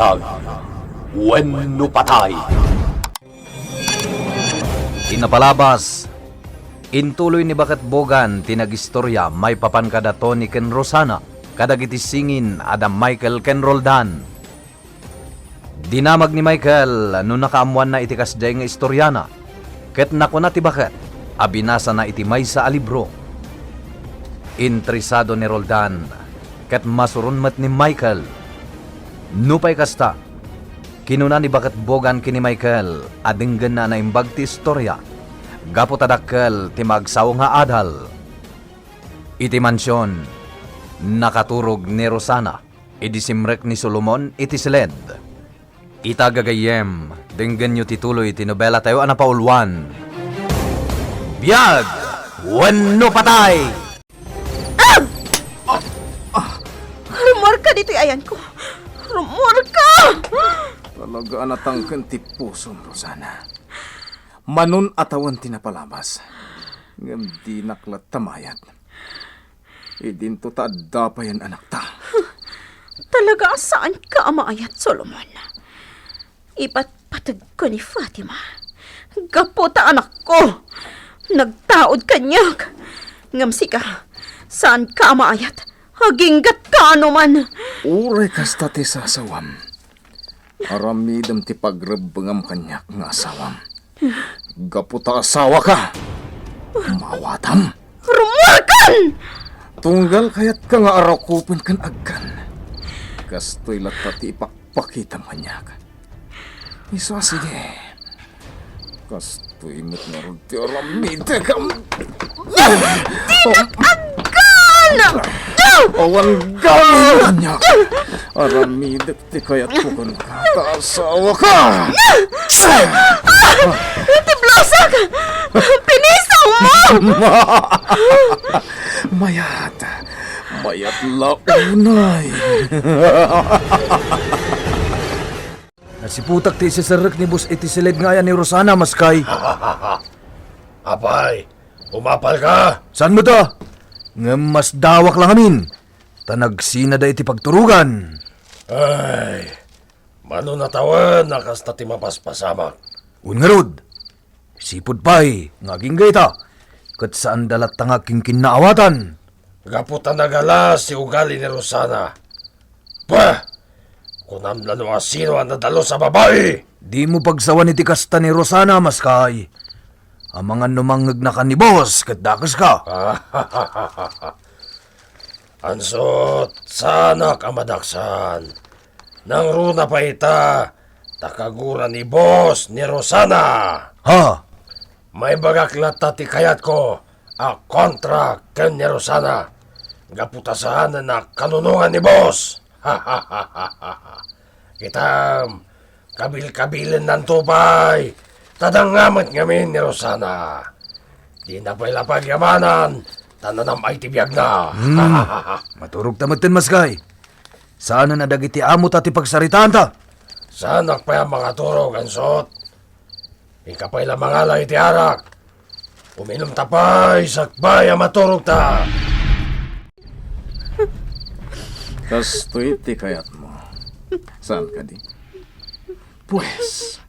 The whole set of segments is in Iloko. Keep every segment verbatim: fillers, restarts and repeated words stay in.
Ag wenno patay. Ti napalabas, intuloy ni Baket Bogan ti nagistorya maipapan kada Tony ken Rosana kadagiti singin a da Michael ken Roldan. Dinamag ni Michael no nakaammoanna iti kasdiay nga istoriana, ket nakuna ti baket a binasana iti maysa a libro. Interesado ni Roldan, ket masuron met ni Michael. Nupay kasta, kinuna ni Baket Bogan ken ni Michael a denggenna a naimbag ti istoria gapu ta dakkel ti maagsaw nga adal. Iti mansion, nakaturog ni Rosana idi simrek ni Solomon iti siled. Ita, gagayyem, denggenyo ti tuloy ti nobelatayo a napauluan, Biag wenno Patay! Ah! Rumuarka ditoy ayanko! Rumuarka! Talaga a natangken ti pusom, Rosana. Manon a tawen ti napalabas, ngem dinak latta maayat. Idinto ta adda payen anakta. Talaga a saanka a maayat, Solomon. Ipatpategko ni Fatima. Gapu ta anakko, nagtaud kaniak. Ngem sika, saanka a maayat. Aginggatka no man. Uray kasta ti sasawam, aramidem ti pagrebbengam kaniak nga asawam. Gapu ta asawaka, maawatam. Rumuarkan! Tunggal kayatka nga arakupen ken agkan, kastoy latta ti ipakpakitam kaniak. Isu a sige. Kastoy met ngarud ti aramidek. Agkan! Awan gawin kaniak. Aramidek ti kayatko kenka ta asawaka. Iti blusak! Pinisawmo! Mayat. Mayat la unay. Nasiputak ti isiserrek ni Boss iti siled nga ayan ni Rosana, maskay. Apay, umapalka? Saan met a? Ngem masdawak la ngamin, ta nagsinada iti pagturogan. Ay, manon a tawen a kasta ti mapaspasamak. Wen ngarud, sipud pay nga agingga ita, ket saanda latta nga agkinkinnaawatan. Gapu ta nagalas ti ugali ni Rosana. Bah! Kunam la no asino a nadalus a babai! Dimo pagsawan iti kasta ni Rosana, maskay. Amangan no mangngegnaka ni Boss ket dakeska. Ansot, saanak a madaksan. Nangruna pay ita ta kagura ni Boss ni Rosana. Ha? Maibagak latta ti kayatko a kontra ken ni Rosana. Gapu ta saanen a kanunongan ni Boss. Kitam, kabilkabilennanto pay, ta danga met ngamin ni Rosana. Dina pay la pagyamanan, ta nanam-ay ti biagna. Hmm, maturog ta metten, maskay. Saanen a dagiti amo ta ti pagsaritaanta. Saanak pay a mangaturog, ansot. Inka pay la mangala iti arak. Uminum ta pay, sakbay a maturog ta. Kastoy ti kayatmo. Saan kadi? Pues,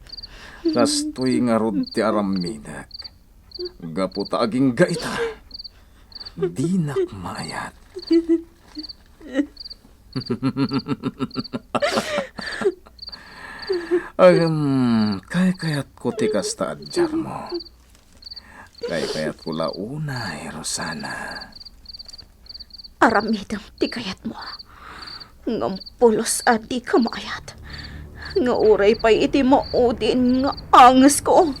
kastoy ngarud ti aramidek. Gapu ta agingga ita, dinak maayat. Agem, kaykayatko ti kasta a diarmo. Kaykayatko la unay, Rosana. Aramidem ti kayatmo. Ngem pulos a dika maayat. Nga uray pay iti maudin nga angesko.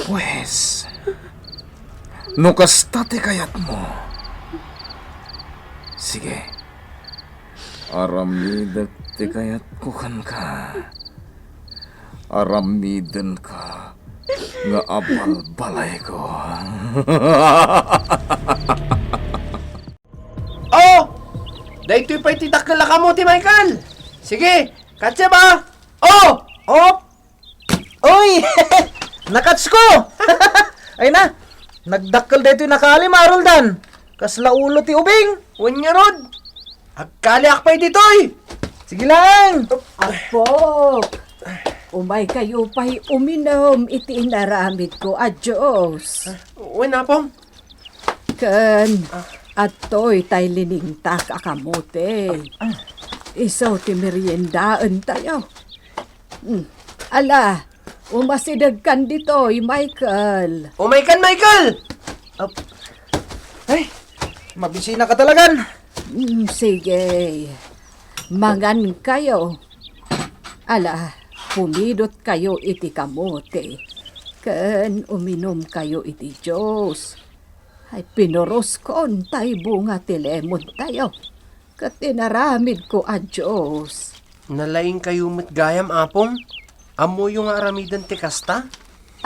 Pues, no kasta ti kayatmo, sige, aramidek ti kayatko kenka. Aramidenka nga abalbalayko. Oh! Daytoy pay ti dakkel a kamote, Michael. Sige, katsep a. Oh! Oh! Uy! Nakatsko! Ay na, nagdakkel daytoy nakaalim, Roldan. Kasla ulo ti ubing. Wen ngarud, agkaliak pay ditoy. Sige lang. Apo, umaykayo pay uminum iti inaramidko a juice. Wen, Apong. Ken adtoy tay liningtak a kamote. Isu ti meriendaentayo. Hmm. Ala, umasidegkan ditoy, Michael. Umaykan, Michael! Ap-, ay, mabisina ka talagan. Hmm, sige. Mangankayo. Ala, pumidotkayo iti kamote, ken uminumkayo iti juice. Ay, pinuroskon tay bunga ti lemontayo, ket inaramidko a juice. Nalaingkayo met gayam, Apong? Ammoyo nga aramiden ti kasta?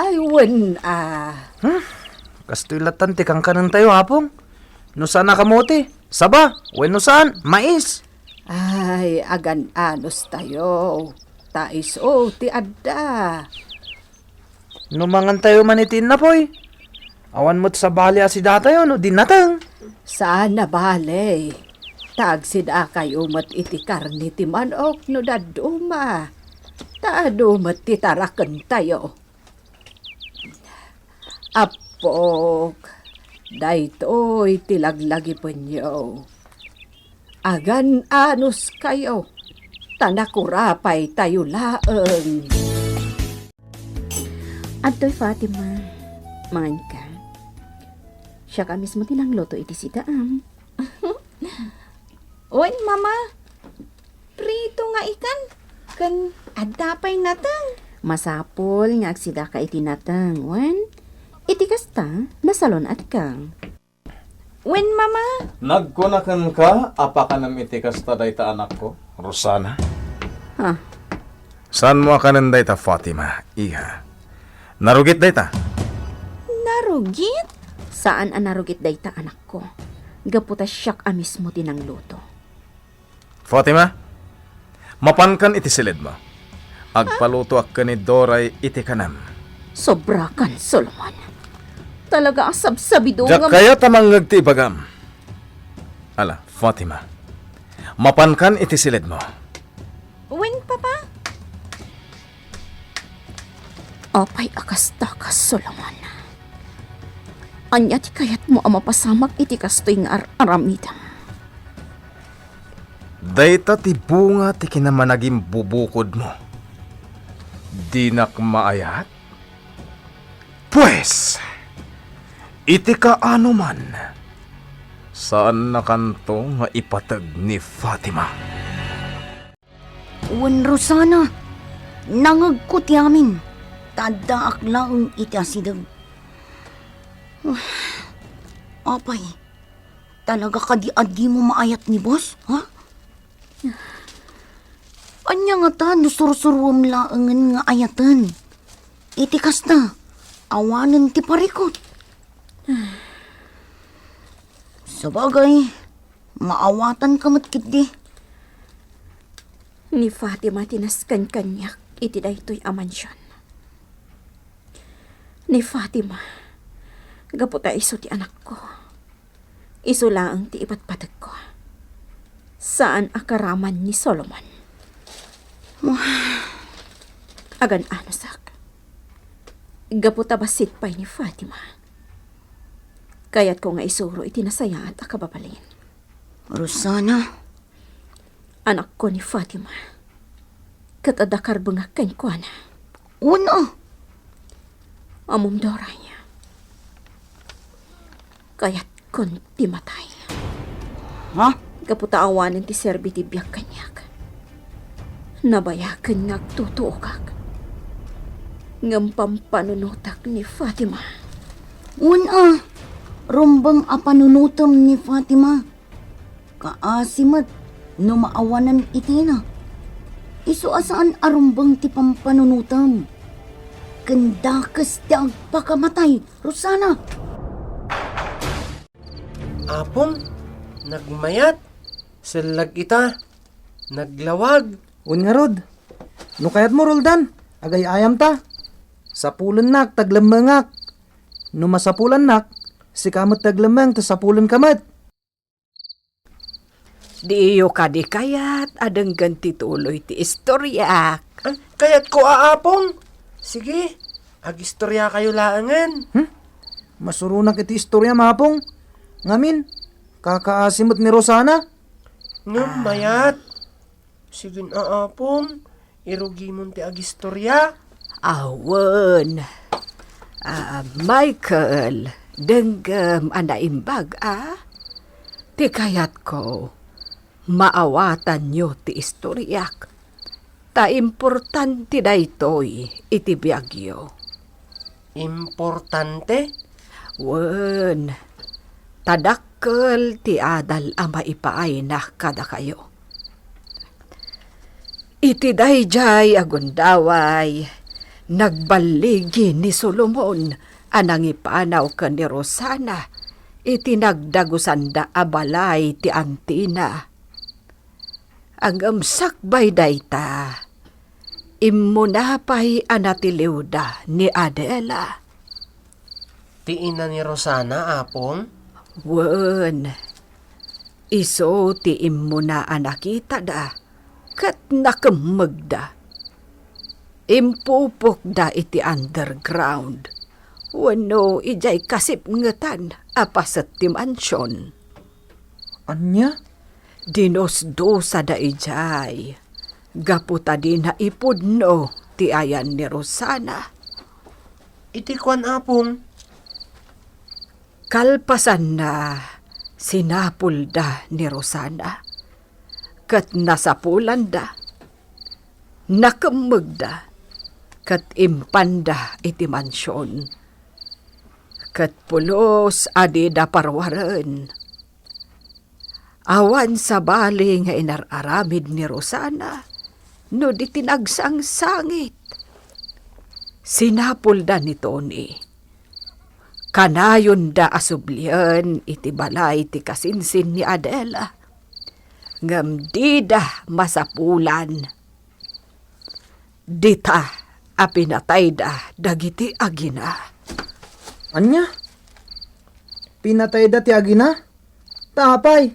Ay, wen a. Hmm? Kastoy latan ti kankanentayo, Apong. No saan a kamote, saba, wenno saan, mais. Ay, agan-anos tayo. Ta isu ti adda. No mangantayo man iti innapoy, awan met sabali a sidatayo no di nateng. Saan a bale. Ta agsidakayo met iti karne ti manok no dadduma. Ta adu met ti tarakentayo. Appok, daytoy ti laglagipenyo. Agan-anuskayo, ta nakurapaytayo laeng. Adtoy Fatima, manganka. Siak a mismo ti nangluto iti sidaam. Wen, Mama, prito nga ikan, ken adda pay nateng. Masapul nga agsidaka iti nateng, wen, iti kasta, nasalun-atka. Wen, Mama. Nagkuna kenka a pakanem iti kasta dayta, anakko? Rosana? Ha? Saanmo a kanen dayta, Fatima, iha? Narugit dayta? Narugit? Saan a narugit dayta, anakko. Gapu ta siak a mismo ti nangluto. Fatima, mapankan iti siledmo. Agpalutoak ken ni Doray iti kanem. Sobrakan, Solomon. Talaga a sabsabidongam. Diak kayat a mangngeg ti ibagam. Ala, Fatima, mapankan iti siledmo. Wen, Papa? Apay a kasta ka, Solomon? Ania ti kayatmo a mapasamak iti kastoy nga ar-aramidem? Dayta ti bunga ti kinamanagimbubukudmo. Dinak maayat? Pues, iti kaanoman, saannakanto nga ipateg ni Fatima. Wen, Rosana, nangegko ti amin, ta addaak laeng iti asideg. Apay, talaga kadi a dimo maayat ni boss, ha? Ania ngata no sursuruem laengen nga ayaten? Iti kasta, awanen ti parikut. Sabagay, maawatanka met ketdi. Ni Fatima ti nasken kaniak iti daytoy a mansion. Ni Fatima, gapu ta isu ti anakko. Isu laeng ti ipatpategko. Saan a karaman ni Solomon. Agan-anusak. Gapu ta bassit pay ni Fatima. Kayatko nga isuro iti nasayaat a kababalin. Rosana. Anakko ni Fatima. Ket adda karbengak kenkuana. Wen a. Ammom, Doray. Kayatkon ti matay. Ha? Gapu ta awanen ti serbi ti biag kaniak. Nabayagen nga agtutuokak. Ngem pampanunotak ni Fatima. Wen a, rumbeng a panunotem ni Fatima. Kaasi met no maawanan iti ina. Isu a saan a rumbeng ti pampanunotem. Ken dakes ti agpakamatay, Rosana. Apom, nagmayat, sellag ita, naglawag. Wen ngarud, no kayatmo, Roldan, agay-ayamta. Sapulennak, taglemmengak. No masapulannak, sika met taglemmeng, ta sapulenka met. Diyo kadi kayat a denggen ti tuloy ti istoriak? Ay, kayatko a, Apong. Sige, agistoriakayo laengen. Hmm? Masuronak iti istoriam, Apong. Ngamin, kakaasi met ni Rosana. Ngem, ah, mayat. Sige a, Apong. Irugimon ti agistoria? Awen. Ah, Michael, denggem a naimbag a. Ti kayatko, maawatanyo ti istoriak. Ta importante daytoy iti biagyo. Importante? Wen, ta dakkel ti adal a maipaayna kadakayo. Iti daydiay a gundaway, nagballigi ni Solomon a nangipanaw ken ni Rosana iti nagdagusanda a balay ti antina. Ngem sakbay dayta, immuna pay a natiliwda ni Adela. Ti ina ni Rosana, Apong? Wen, isu ti immuna a nakitada ket nakemmegda. Impupokda iti underground wenno idiay kasipngetan a paset ti mansion. Ania? Dinusdusada idiay gapu ta dina ipudno ti ayan ni Rosana. Iti kuan, Apong? Kalpasanna, sinapulda ni Rosana, ket nasapulanda. Nakemmegda, ket impanda iti mansion. Ket pulos a dida paruaren. Awan sabali nga inar-aramid ni Rosana no di ti nagsangsangit. Sinapulda ni Tony. Kanayonda a sublien iti balay ti kasinsin ni Adela. Ngem dida masapulan. Dita a pinatayda dagiti agina. Ania? Pinatayda ti agina? Ta apay?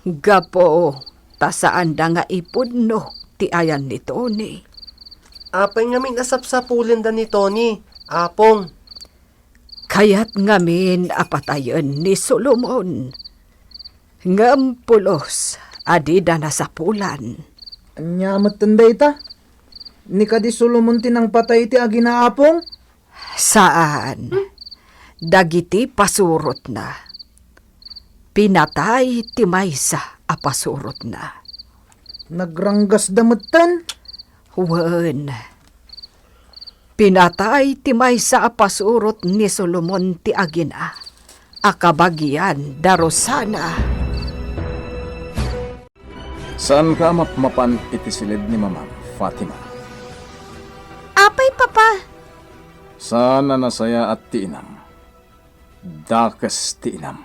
Gapu ta saanda nga ipudno ti ayan ni Tony. Apay ngamin a sapsapulenda ni Tony, Apong? Kayat ngamin a patayen ni Solomon. Ngem pulos a dida nasapulan. Ania metten dayta? Ni kadi Solomon ti nangpatay iti agina, Apong? Saan. Dagiti pasurotna. Pinatay ti maysa a pasurotna. Nagranggasda metten? Wen. Pinatay ti maysa a pasurot ni Solomon ti agina a kabagian da Rosana. Saanka a mapmapan iti siled ni Mamam, Fatima? Apay, Papa? Saan a nasayaat ti inam. Dakes ti inam.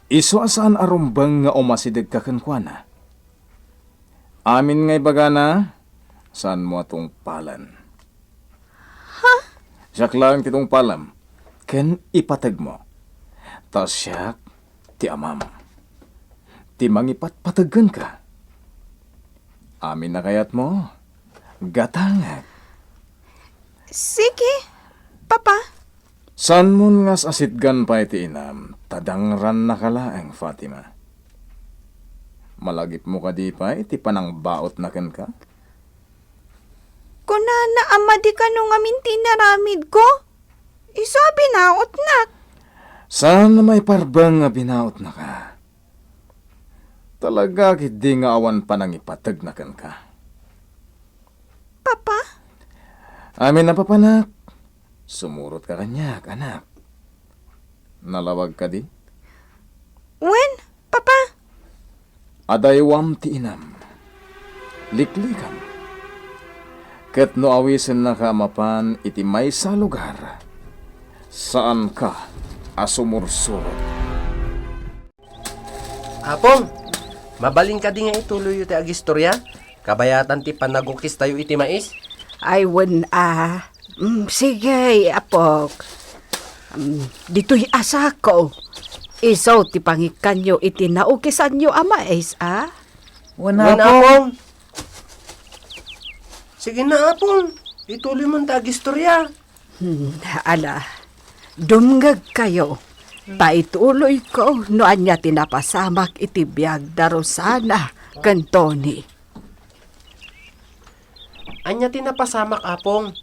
Isu a saan a rumbeng nga umasidegka kenkuana. Amin nga ibagana, saanmo a tungpalen. Ha? Siak laeng ti tungpalem ken ipategmo. Ta siak ti amam. Ti mangipatpateg kenka. Amin a kayatmo, gatangek. Sige, Papa. Saanmon nga as-asitgan pay ti inam, ta dangrannaka laeng, Fatima. Malagipmo kadi pay ti panangbaotna kenka? Kunana a madi kano ngamin ti inaramidko? Isu a binaotnak. Saan a maiparbeng a binaotnaka? Talaga ketdi nga awan panangipategna kenka. Papa? Amin a papanak. Sumurotka kaniak, anak. Nalawag kadi? Wen, Papa. Adaywam ti inam. Liklikam. Ket no awisennaka a mapan iti maysa a lugar, saanka a sumursurot. Apong, mabalin kadi nga ituloyyo ti agistorya? Kabayatan ti panagukistayo iti mais? Ay, wen a. Mm, sige, apok. Mm, ditoy a sako. Isu ti pangikkanyo iti naukisanyo a mais, a? Wen, Wen, Apong. Apong. Sige na, Apong. Ituloy mo ti agistorya. Hmm, ala, dumngegkayo, ta ituloyko no ania ti napasamak iti biag da Rosana ken Tony. Ania ti napasamak, Apong,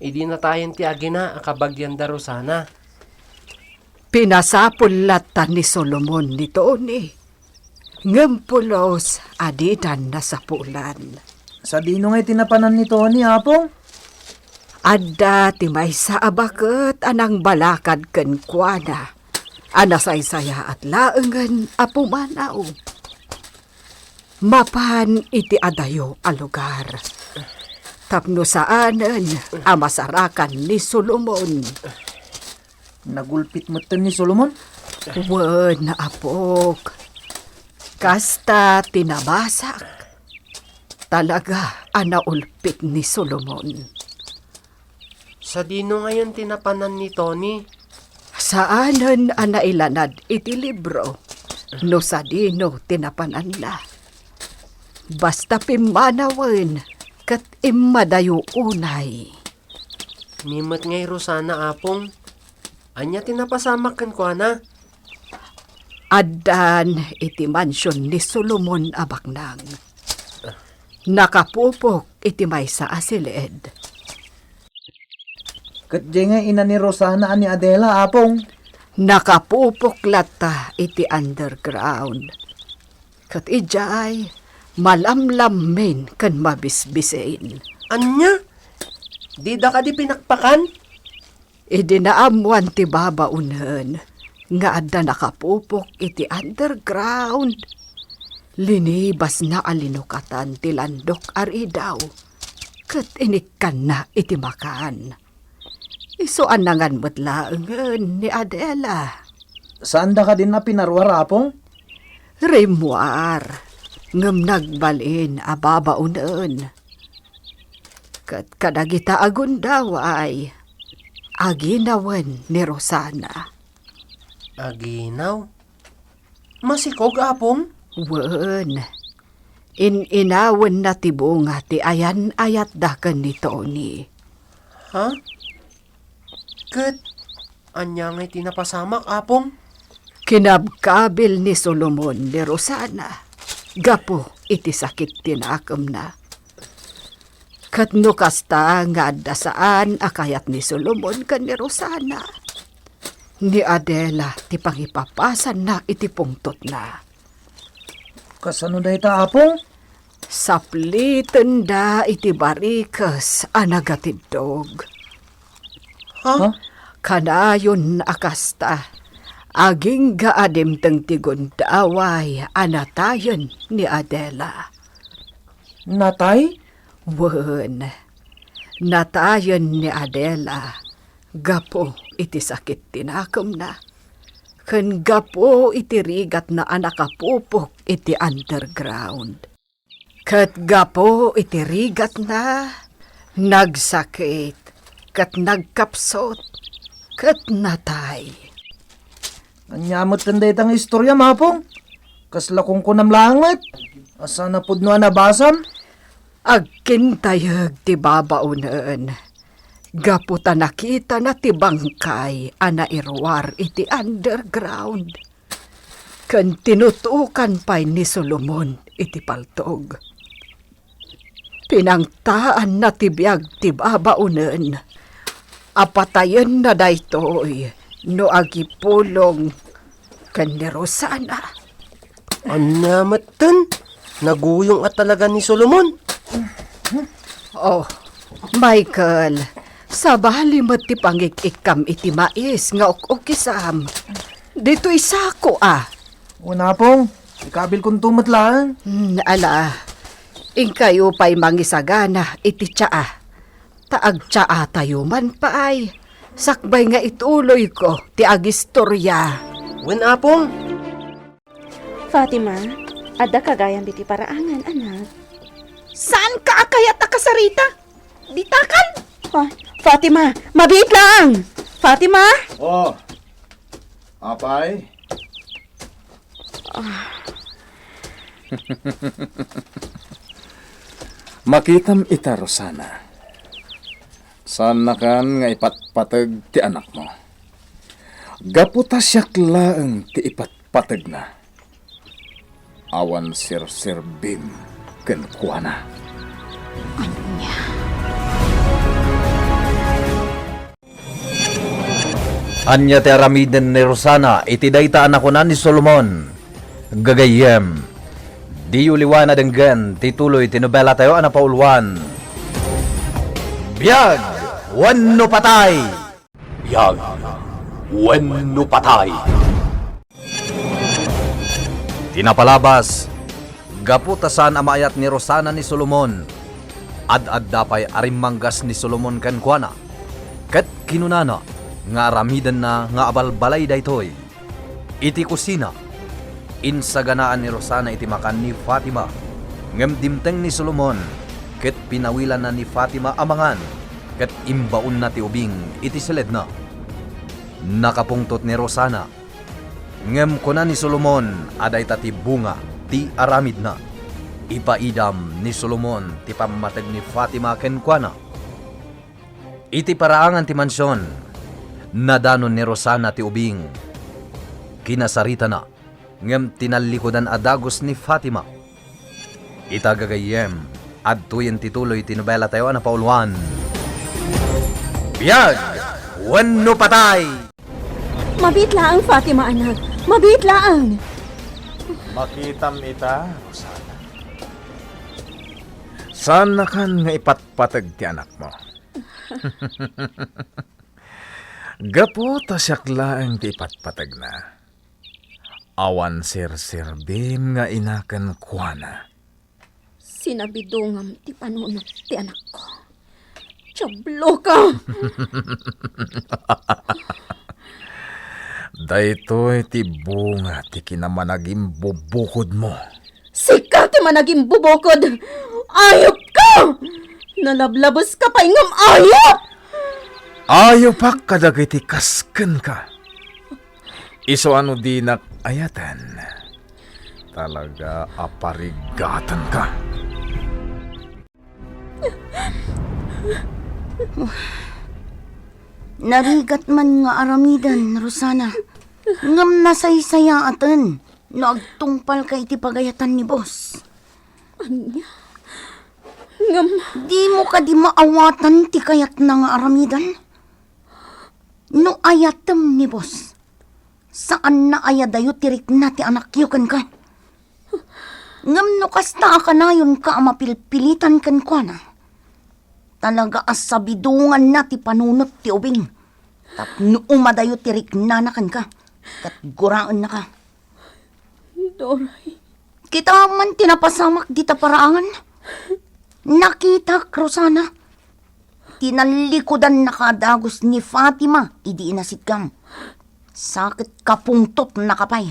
idi natayen ti agina a kabagian da Rosana? Pinasapul latta ni Solomon ni Tony, ngem pulos a didan nasapulan. Sadino ngay ti napanan ni Tony, Apong? Adda ti maysa a baket a nangbalakad kenkuana a nasaysayaat laengen a pumanaw. Mapan iti adayo a lugar tapno saanen a masarakan ni Solomon. Nagulpit metten ni Solomon? Wen, apok. Kasta ti nabasak. Talaga a naulpit ni Solomon. Sadino ngayen ti napanan ni Tony? Saanen a nailanad iti libro no sadino ti napananna. Basta pimmanawen ket immadayo unay. Ni met ngay Rosana, Apong. Ania ti napasamak kenkuana? Addan iti mansion ni Solomon a baknang. Nakapupok iti maysa a siled. Ket diay nga ina ni Rosana a ni Adela, Apong? Nakapupok latta iti underground. Ket idiay, malamlammin ken mabisbisin. Ania? Dida kadi pinakpakan? Idi naammoan ti babaonen nga adda nakapupok iti underground, linibasna a linukatan ti landok a ridaw ket inikkanna iti makan. Isu a nangan met laengen ni Adela. Saanda kadin a pinaruar, Apong? Rimmuar, ngem nagbalin a babaonen. Ket kadagita a gundaway, aginawen ni Rosana. Aginaw? Masikog, Apong? Wen. In-inawenna ti bunga ti ayan-ayatda ken ni Tony. Ha? Ket ania ngay ti napasamak, Apong? Kinabkabil ni Solomon ni Rosana gapu iti sakit ti nakemna. Ket no kasta nga adda saan a kayat ni Solomon ken ni Rosana, ni Adela ti pangipapasanna iti pungtotna. Kasano dayta, Apong? Saplitenda iti barikes a nagatiddog. Ha? Ha? Kanayon a kasta, agingga a dimteng ti gundaway a natayen ni Adela. Natay? Wen, natayen ni Adela gapu iti sakit ti nakemna, ken gapu iti rigatna a nakapupok iti underground. Ket gapu iti rigatna, nagsakit, ket nagkapsut, ket natay. Ania met ken dayta nga istorya, Apong? Kasla kunkunam laeng met. Asa napudno a nabasam? Agkintayeg ti babaonen. Gapu ta nakitana ti bangkay a nairuar iti underground. Ken tinutukan pay ni Solomon iti paltog. Pinangtaanna ti biag ti babaonen a patayenna daytoy no agipulong ken ni Rosana. Ania metten? Naguyong a talaga ni Solomon. Oh, Michael, sabali met ti pangik-ikkam iti mais nga uk-ukisam. Ditoy sako a. Wen, Apong, ikabilkonto met laeng. Hmm, ala, inkayo pay mangisagana iti tsaa. Ta agtsaatayo man pay. Sakbay nga ituloyko ti agistorya. Wen, Apong. Fatima, adda ka gayam ditoy paraangan, anak. Saanka a kayat a kasarita? Ditakan? Ah, Fatima, mabiit laeng! Fatima? Oh, apay? Makitam ita, Rosana. Saannakan nga ipatpateg ti anakmo. Gapu ta siak laeng ti ipatpategna. Awan serserbim kenkuana. Ania? Ania ti aramiden ni Rosana iti dayta a nakuna ni Solomon? Gagayyem, diyo liwa a denggen ti tuloy ti nobelatayo a napauluan, Biag wenno Patay! Biag wenno Patay! Ti napalabas, gapu ta saan a maayat ni Rosana ni Solomon, ad-adda pay a rimmanggas ni Solomon kenkuana, ket kinunana nga aramidenna nga abalbalay daytoy. Iti kusina, insaganaan ni Rosana iti makan ni Fatima, ngem dimteng ni Solomon, ket pinawilanna ni Fatima a mangan, ket imbaonna ti ubing iti siledna. Nakapungtot ni Rosana, ngem kuna ni Solomon a dayta ti bunga ti aramidna. Ipaidam ni Solomon ti pammateg ni Fatima kenkuana. Iti paraangan ti mansion, nadanon ni Rosana ti ubing. Kinasaritana, ngem tinallikudan a dagus ni Fatima. Ita gagayyem, adtoyen ti tuloy ti nobelatayo a napauluan, Biag wenno Patay! Mabiit laeng, Fatima, anak. Mabiit laeng. Makitam ita, Rosana. Saannakan nga ipatpateg ti anakmo. Gapu ta siak laeng ti ipatpategna. Awan serserbim nga ina kenkuana. Sinabidungam ti panunot ti anakko. Diabloka! Daytoy ti bunga ti kinamanagimbubbukodmo. Sika ti managimbubukod! Ayupka! Nalablabeska pay ngem ayup! Ayupak kadagiti kas kenka. Isu a no dinak ayaten, talaga a parigatenka. Narigat man nga aramiden, Rosana, ngem nasaysayaaten no agtungpalka iti pagayatan ni boss. Ania? Ngem dimo kadi maawatan ti kayatna nga aramiden? No ayatem ni boss, saanna aya dayo ti rikna ti anakyo kenka. Ngem no kasta a kanayonka a mapilpilitan kenkuana, talaga a sabidunganna ti panunot ti ubing, tapno umadayo ti riknana kenka, ket guraennaka. Doray. Kita man ti napasamak dita paraangan. Nakitak, Rosana. Tinallikudannaka a dagus ni Fatima idi inasitkam. Sa ket kapungtotnaka pay.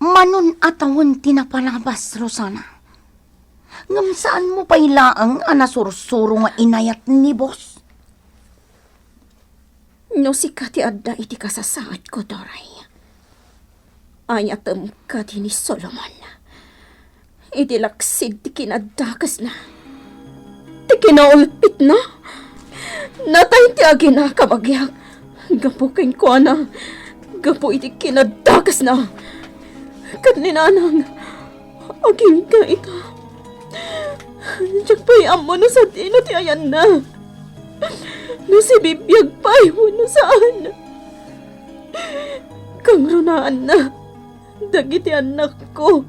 Manon a tawen ti napalabas, Rosana. Ngem saanmo pay laeng a nasursuro nga inayat ni boss? No sika ti adda iti kasasaadko, Doray, ayatem kadi ni Solomon. Iti laksid ti kinadakesna, ti kinaulpitna, natay ti aginaka bagiak gapu kenkuana, gapu iti kinadakesna. Ket ni Nanang, agingga ita. Diak pay ammo no sadino ti ayanna, no sibibiag pay wenno saan. Kangrunaanna dagiti annakko.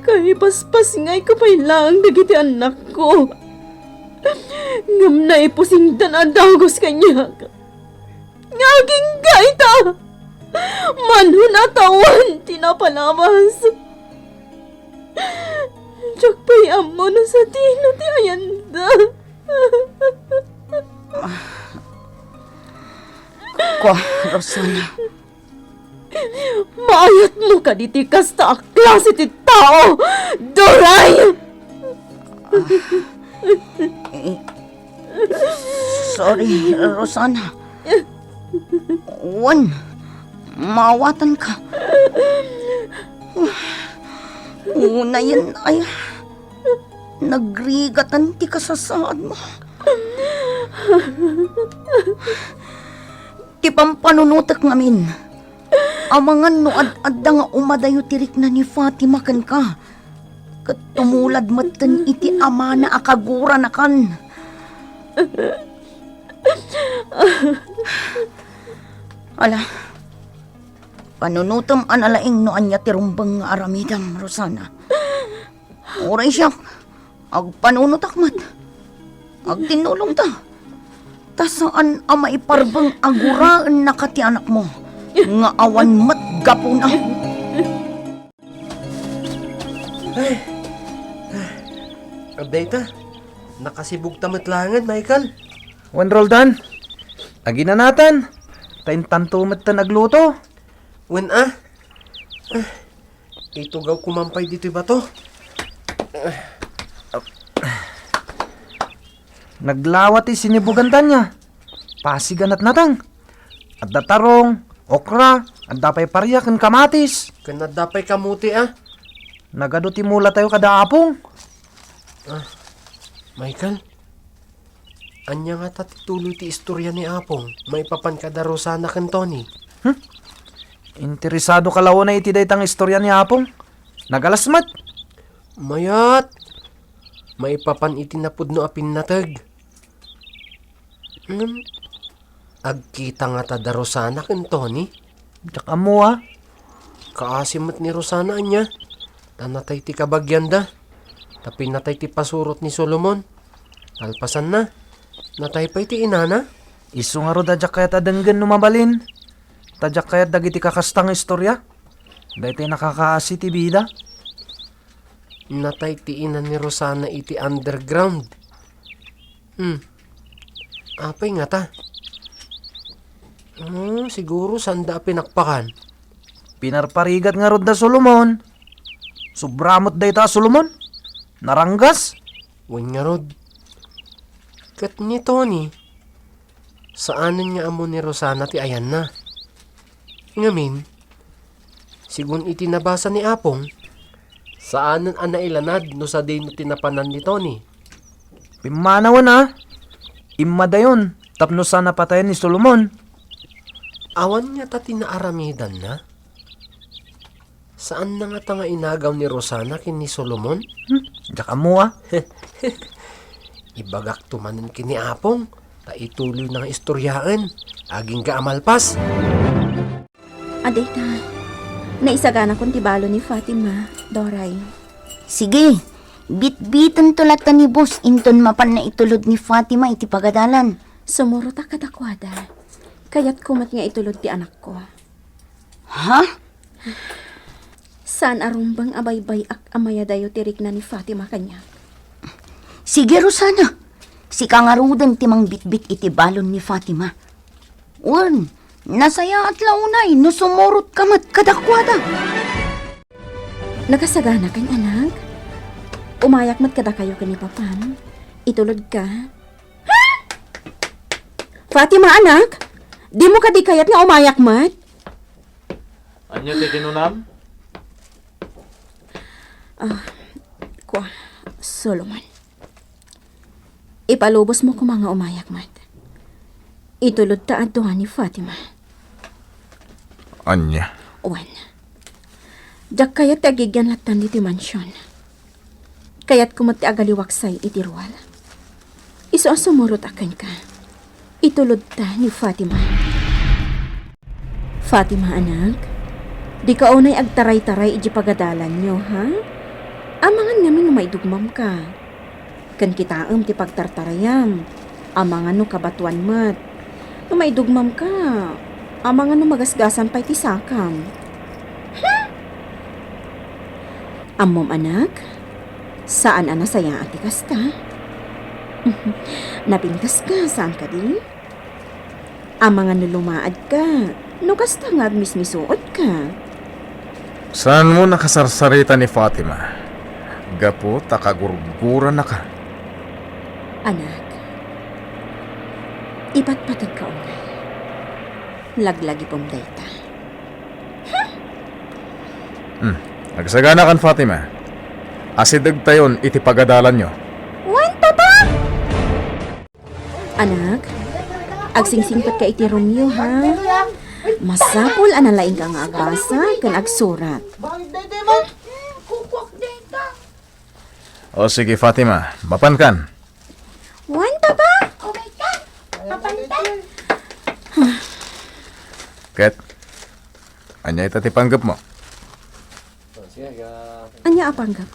Kaipaspasngayko pay laeng dagiti annakko. Ngem naipusingdan a dagus kaniak. Nga agingga ita! Manon a tawen ti napalabas. Diak pay ammo no sadino ti ayanda. Kua, Rosana. Maayatmo kaditi kasta a klase ti tao, Doray! Eh, sorry, Rosana. Wen, maawatanka. Unayen ay nagrigatan ti kasasaadmo. Ti pampanunotek ngamin, amangan no ad-adda nga umadayo ti rikna ni Fatima kenka, ket tumulad metten iti amana a kaguranakan. Ala, panunotem a nalaing no ania ti rumbeng nga aramidem, Rosana. Uray siak, agpanunotak met. Agtinnulongta. Ta saan a maiparbeng a guraennaka ti anakmo nga awan met gapuna. Ay. Adda ita, nakasibugta met laengen, Michael. Wen, Roldan, aginanatan, ta intanto metten agluto. Wen a. Ah, itugaw ko man pay ditoy bato. Naglawa ti sinibugan, Tanya. Pasig a natnateng. Adda tarong, okra, adda pay paria ken kamatis. Ken adda pay kamote, a. Nagadu ti mulatayo kada Apong. Ah, Michael, ania ngata ti tuloy ti istorya ni Apong maipapan kada Rosana ken Tony? Hmm? Interesado ka la unay iti dayta nga istorya ni Apong? Nagalas met. Mayat. Maipapan iti napudno a pinnateg. Ngem, agkita ngata da Rosana ken Tony? Diak ammo a. Kaasi met ni Rosana ania, ta natay ti kabagianda, ta pinatay ti pasurot ni Solomon. Kalpasanna, natay pay ti inana. Isu ngarud a diak kayat a denggen no mabalin, ta diak kayat dagiti kakasta nga istorya. Daytoy nakakaasi ti bida. Natay ti ina ni Rosana iti underground. Hmm. Apay ngata? Ah, siguro saanda a pinakpakan. Pinarparigat ngarud da Solomon. Sobra met dayta a Solomon. Naranggas. Wen ngarud. Ket ni Tony, saanen nga ammo ni Rosana ti ayanna. Ngamin, sigun iti nabasa ni Apong, saanen a nailanad no sadino ti napanan ni Tony. Pimmanawen a, immadayon tapno saan a patayen ni Solomon. Awan ngata ti naaramidanna? Saanna ngata nga inagaw ni Rosana ken ni Solomon? Hmm, diak ammo a. Ibagakto manen ken ni Apong, ta ituloyna nga istoryaen, agingga a malpas. Adda ita, naisaganakon ti balon ni Fatima, Doray. Sige, bitbitento latta ni Boss inton mapanna itulod ni Fatima iti pagadalan. Sumurotak kadakuada. Kayatko met nga itulod ti anakko. Ha? Saan a rumbeng a baybay-ak a mayadayo ti rikna ni Fatima kaniak. Sige, Rosana. Sika ngaruden ti mangbitbit iti balon ni Fatima. Wen, nasayaat la unay no sumurotka met kadakuada. Nakasaganakan, anak. Umayak met kadakayo ken ni Papam. Itulodka. Ha? Fatima, anak! Dimo kadi kayat nga umayak met? Ania ti kinunam? Ah, kua, Solomon. Ipalubosmo koma nga umayak met. Itulod ta adua ni Fatima. Ania? Wen. Diak kayat ti agigian lattan ditoy mansion. Kayatko met ti agaliwaksay iti ruar. Isu a sumurot a kenka. Itulod ta ni Fatima. Fatima, anak, dika unay agtaray-taray iti pagadalanyo, ha? Amangan ngamin no maidugmamka. Ken kitaem ti pagtartarayam. Amangan no kabatoan met. No maidugmamka, amangan no magasgasan pay ti sakam. Hmm? Ammom, anak, saan a nasayaat ti kasta. Napintaska, saan kadi? Amangan no lumaadka, no kasta nga agmismisuotka. Saanmo nakasarsarita ni Fatima, gapu ta kagurguranaka. Anak, ipatpateg ka unay. Laglagipem dayta. Hmm. Agsaganakan, Fatima. Asidegtayon iti pagadalanyo. Wen, Papa! Anak, agsingsingpetka iti roomyo, ha? Masapul a nalaingka nga agbasa ken agsurat. O sige, Fatima, mapankan. Wen, Papa? Mapankan. Ket, ania ita ti panggepmo? Ania a panggep?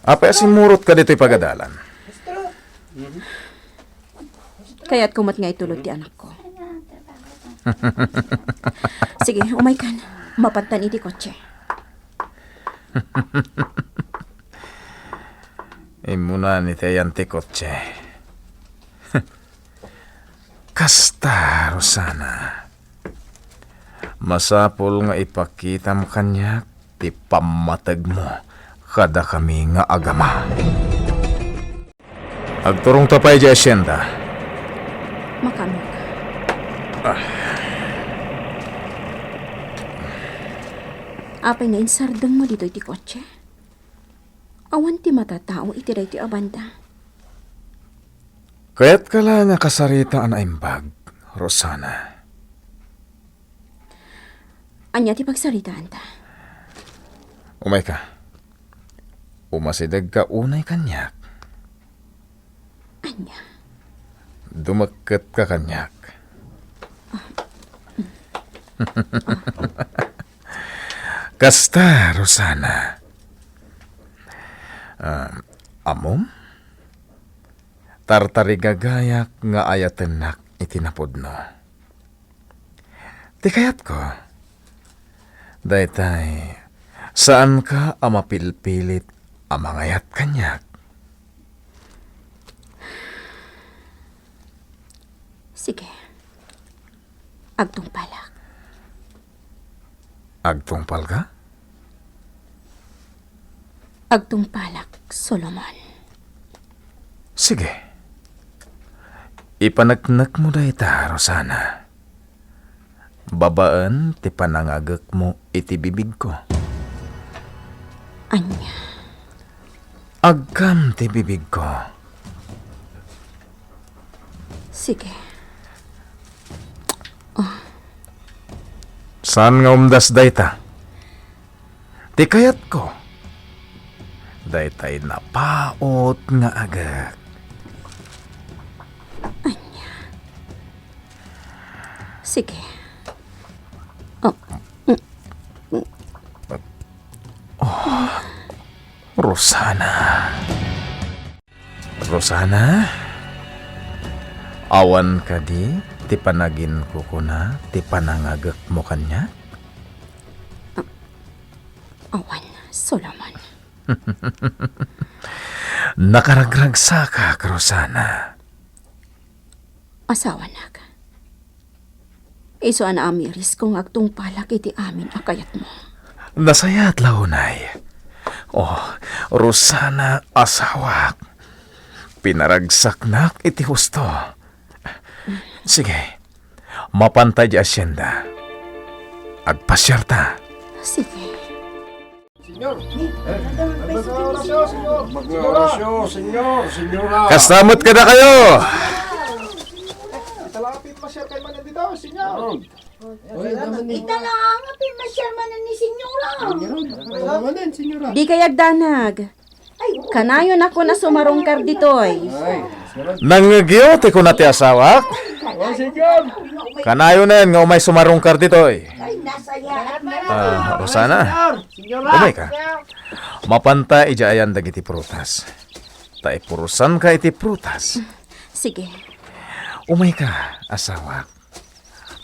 Apay a simmurotka ditoy pagadalan? Kayatko met nga itulod ti anakko. Sige, umaykan. Mapantan iti kotse. Immunan iti ayan ti kotse. Kasta, Rosana. Masapul nga ipakitam kaniak ti pammategmo kadakami nga agama. Agturongta pay idiay asienda. Makaammoka. Ah. Apay nga insardengmo ditoy ti kotse? Awan ti matatao iti daytoy a banda. Kayatka la nga kasaritaan a naimbag, Rosana. Ania ti pagsaritaanta? Umayka. Umasidegka unay kaniak. Ania? Dumekketka kaniak. Kasta, Rosana. Ah, ammom? Tartarigagayak nga ayatennak iti napudno. Ti kayatko, daytay, saanka a mapilpilit a mangayat kaniak. Sige. Agtungpalak. Agtungpalka? Agtungpalak, Solomon. Sige. Ipaneknekmo dayta, Rosana. Babaen ti panangagekmo iti bibigko. Ania? Agkam ti bibigko. Sige. Oh. Saan nga umdas dayta? Ti kayatko, daytay napaut nga agek. Ania? Sige. Oh. Oh, Rosana. Rosana, awan kadi ti panaginkukuna ti panangagekmo kaniak? Awan, Solomon. Nakaragragsakak, Rosana. Asawanak. Isu a naamirisko nga agtungpalak iti amin a kayatmo. Nasayaat la unay. Oh, Rosana, asawak. Pinaragsaknak iti husto. Sige, mapanta idiay asienda. Agpasiarta. Sige. Señor. Eh, mag-orasyon, señor. Mag-orasyon, señor, señora. Kasta met kadakayo. Ita la nga pimmasiar kay manen dita, señor. Ita la nga pimmasiar manen ni señora. Señor, manen, señora. Dikay agdanag. Kanayon a sumarungkar ditoy. Nangngegyo ti kuna ti asawak? Oh, señor. Kanayonen nga umay sumarungkar ditoy. Ah, Rosana. Umayka. Mapanta idiay ayan dagiti prutas. Ta ipurusanka iti prutas. Sige. Umayka, asawak.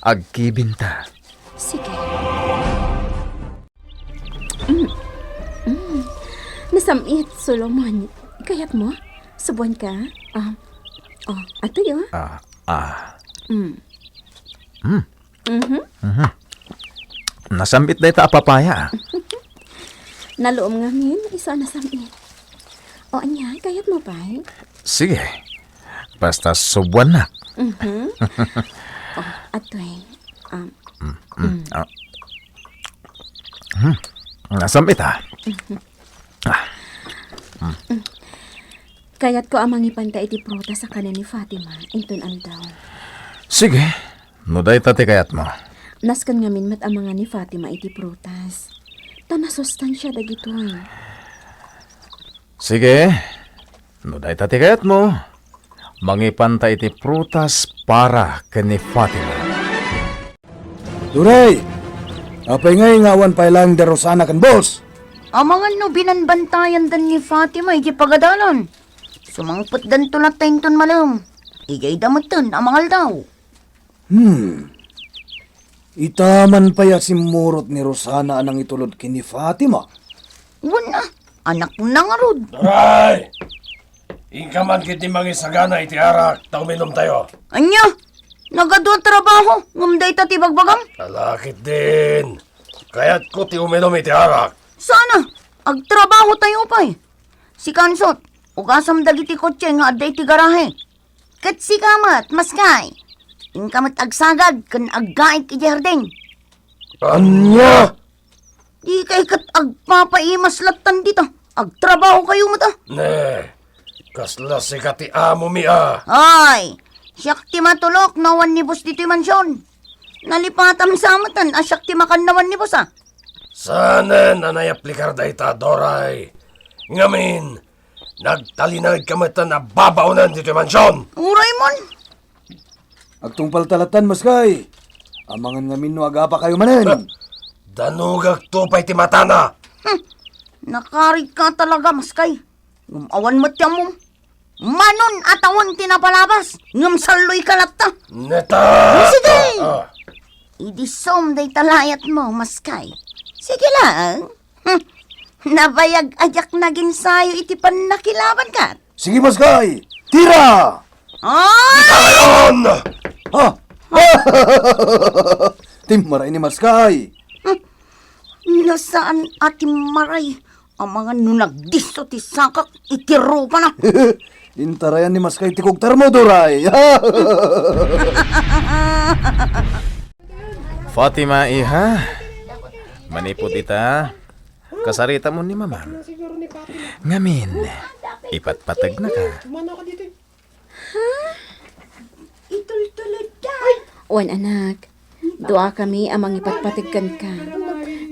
Agkibinta. Sige. Mm. Mm. Nasam-it, Solomon. Kayatmo? Subuanka? Ah. Oh, atoy, oh. Ah, ah. Mm. Mm. Mhm. Mhm. Nasam-it dayta a papaya, ah. Naluom ngamin, isu a nasam-it. O, ania, kayatmo pay? Sige. Basta subuannak. Mhm. Oh, Atoy, um, Mm, mm, ah. Hmm. Nasam ita? Ah. Kayatko a mangipanta iti prutas a kanen ni Fatima inton aldaw. Sige, no dayta ti kayatmo. Nasken ngamin met a mangan ni Fatima iti prutas. Ta nasustansia dagitoy. Sige, no dayta ti kayatmo, mangipanta iti prutas para ken ni Fatima. Duray! Apay ngay nga awan pay laeng da Rosana ken Boss? Amangan no binanbantayan da ni Fatima iti pagadalan. Sumangpet danto latta inton malem. Igayda metten a mangaldaw. Hmm. Ita man pay a simmurot ni Rosana a nangitulod ken ni Fatima. Wen a, anakna ngarud. Duray! Inka man ketdi mangisagana iti arak ta uminumtayo. Ania? Nagadu a trabaho, ngem dayta ti bagbagam? Ala ketdin. Kayatko ti uminum iti arak. Sana, agtrabahotayo pay. Sika, Ansot, ugasam dagiti kotse nga adda iti garahe. Ket sika met, Maskay. Inka met agsagad ken aggaik iti hardin. Ania? Dikay ket agpapaimas lattan dita. Agtrabahokayo met a. Ne, kasla sika ti amomi a. Ay, siak ti matulok no awan ni Boss ditoy mansion. Nalipatam sa metten a siak ti makan no awan ni Boss a. Sanen a nayaplikar dayta, Doray. Ngamin, nagtalinaedka metten a babaonen ditoy mansion. Uray man. Agtungpalta lattan, Maskay. Amangan ngamin no agapakayo manen. Danugagto pay ti matana. Hmm. Nakaridka talaga, Maskay. Ngem awan met ti ammom. Manon a tawen ti napalabas, ngem salloyka latta. Neta! Sige! Ah, ah. Idisom dayta layatmo, Maskay. Sige lang. Hmm. Nabayag a diak naginsayo iti pannakilabanka. Sige, Maskay! Tira! Ay! Ayon! Ha? Timmaray ni Maskay! Hmm. No saan a timmaray, amangan no nagdisso ti sakak iti rupana. Intarayan ni Maskay ti kugtarmo, Duray. Fatima, iha, manipud ita, kasaritamon ni Mamam. Ngamin, ipatpateg naka. Ha? Itultulod ka? Wen, anak. Duakami a mangipatpateg kenka.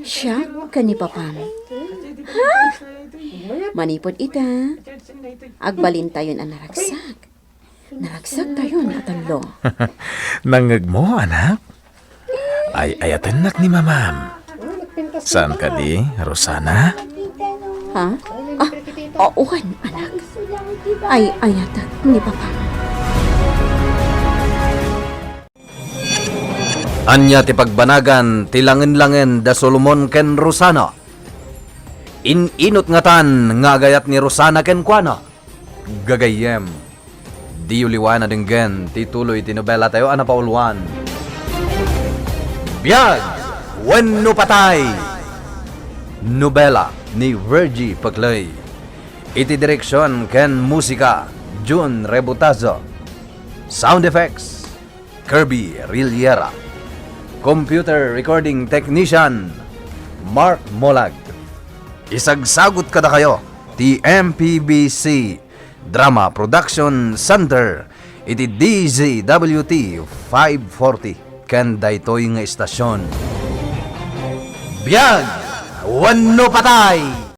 Siak ken ni Papam. Ha? Manipud ita, agbalintayon a naragsak. Naragsaktayon a tallo. Nangngegmo, anak? Ay-ayatennak ni Mamam. Saan kadi, Rosana? Ha? Ah, wen, anak. Ay-ayatek ni Papa. Ania ti pagbanagan ti langen-langen da Solomon ken Rosana? In-inut ngatan nga agayat ni Rosana kenkuana? Gagayyem, diyo liwan a denggen ti tuloy ti nobelatayo a napauluan, Biag wenno Patay. Nobela ni Virgie Paclay. Iti direksion ken musika, Jun Rebutazo. Sound effects, Kirby Riliera. Computer recording technician, Mark Molag. Isagsagut kadakayo ti M P B C Drama Production Center iti D Z W T five forty ken daytoy nga istasyon. Biag wenno patay!